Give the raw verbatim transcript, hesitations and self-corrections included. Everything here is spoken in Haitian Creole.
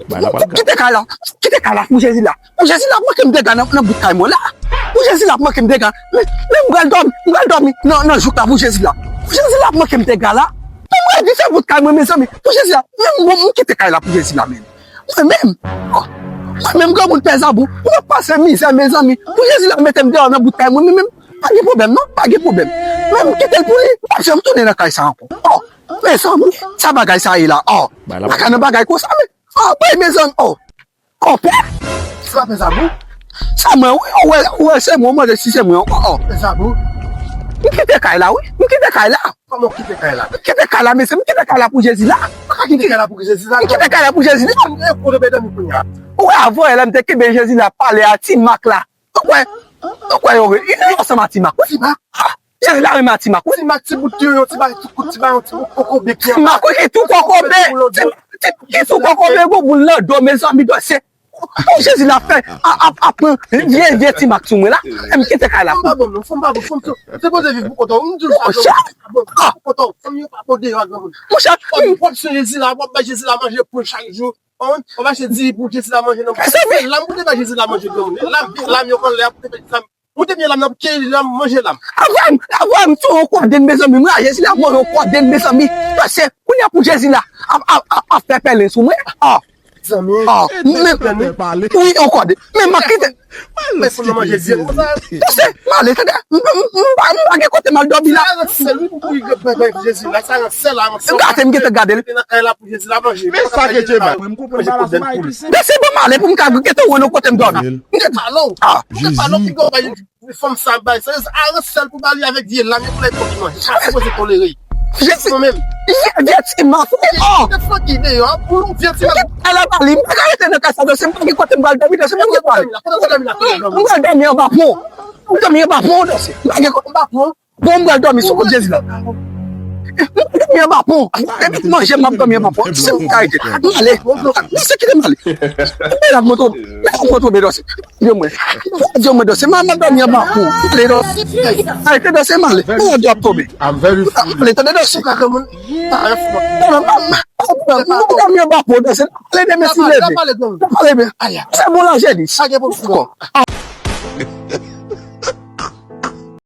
Bay la pral gra. Kite kay la. Kite kay la pou Jezi la. Pou Jezi la ap manke m dega nan, nan bout kay mwen la. Pou Jezi la ap manke m dega. Men, men m pral dòmi, m pral dòmi nan, nan jouk la pou Jezi la. Pou Jezi la ap manke m dega la. Men m pral di se bout kay mwen, mezanmi. Pou Jezi la. Men m, m kite kay la pou Jezi la, men. Mwen menm. Oh. Mwen menm, granmoun pè Zabou. Mwen pase mizè, mezanmi. Pou Jezi la mete m deyò nan bout kay mwen, men menm. Pa gen pwoblèm, non. Pa gen pwoblèm. Men m kite l pou li. M p ap janm tounen nan kay sa ankò. Oh. Mezanmi, sa bagay sa ye la. Oh. Bay la. Pa ka nan bagay konsa, men. Oh, bay, mezanmi. Oh. Konpè? Sa pè Zabou? Sa mwen, wi, ou wè, ou wè se mwen, ou mande si se mwen ankò. Oh. Pè Zabou? M kite kay la, wi. M kite kay la. Kòman w kite kay la? M kite kay la, mesye, m kite kay la pou Jezi la. Ou pa ka kite kay la pou Jezi la. M kite kay la pou Jezi la. Ou wè, avan yè la, m te kenbe Jezi la, pale a Ti Mak la. Ou kwè, ou kwè yo, yo, yo ansanm a Ti Mak, wi. Ti Mak? Ah, Jezi la renmen a Ti Mak, wi. Ti Mak, ti bout yon, yon ti bagay, ti kout, ti bagay, yon ti bout kokobe ki Ti Mak, wi, ki tou kokobe. Ti, ti, ki tou kokobe, gwo boul nan do, mezanmi, dosye. Pou Jezi la fè, a, a, a pran vye, vye Ti Mak sou mwen la. E m kite kay la. Fòm pa bon, non, fòm pa bon, fòm se, se poze viv pou kontan. M di w sa, monchè. Bon, pou kontan, fòm yo pa bon deyò a granmoun. Monchè. W ap, w ap swen Jezi la, w ap bay Jezi la manje pou l chak jou. Ou konprann? Ou pa chè di pou Jezi la manje nan. Mezanmi. Lam pou te bay Jezi la manje granmoun. Lam, lam yo konn lè pou te bay lam. Ou te byen lam nan, ke lam manje lam. Avè m, avè m, sou yon kòdèn, mezanmi. Mwen a Jezi la, mwen yon kòdèn, mezanmi. Paske, kounye a pou Jezi la, ap, ap, ap, ap fè pèlen sou mwen. Ah. Zanmi. Ah. Men, wi, yon kòdèn. Men m ap kite. Men pou nou manje byen konsa. Paske, m ale, tande. M, m, m, m pa, m pa gen kote m al dòmi la. Sa ransèl, wi, pou kouri bay Jezi la. Sa ransèl, la, ransèl. Gade, m gentan gade l. Nan kay la pou Jezi la manje. Men sa ke Dye bay. Mwen, m konprann bagay la, se Mayi ki se. Men se bon, m ale pou m ka gentan wè nan kote m dòmi. M te pale w. Ah. M te pale w, piga w bay fòm sa bay. Sa, sa ransèl pou bali avèk vye lam, yo pou lè pòt manje. Sa sipoze tolere. Jezi. Mwen menm. Vye, vye Ti Mak. Oh. Te flanke deyò, pou vye Ti Mak. Ala bali, m pa ka rete nan kay sa, dosye, m pa gen kote m pral dòmi, dosye, m pa gen kote m pral dòmi. M pral dòmi anba pon. M dòmi anba pon, dosye. M pa gen kote anba pon. Bon, m pral dòmi sou kont Jezi la. M pral dòmi anba pon. Depi m manje, m ap dòmi anba pon. Se m ka rete. M ale. Dosye, kite m ale. Men la, m tonbe. Men la, m tonbe, dosye. Dye mwen. Dye mwen, dosye. M ap dòmi anba pon. M ale, dosye. Arete, dosye, m ale. Men la, dye ap tonbe. M ale, tande, dosye. M ap dòmi anba pon, dosye. M ale, demen si leve. M ale, men. Se bon, lanjelis.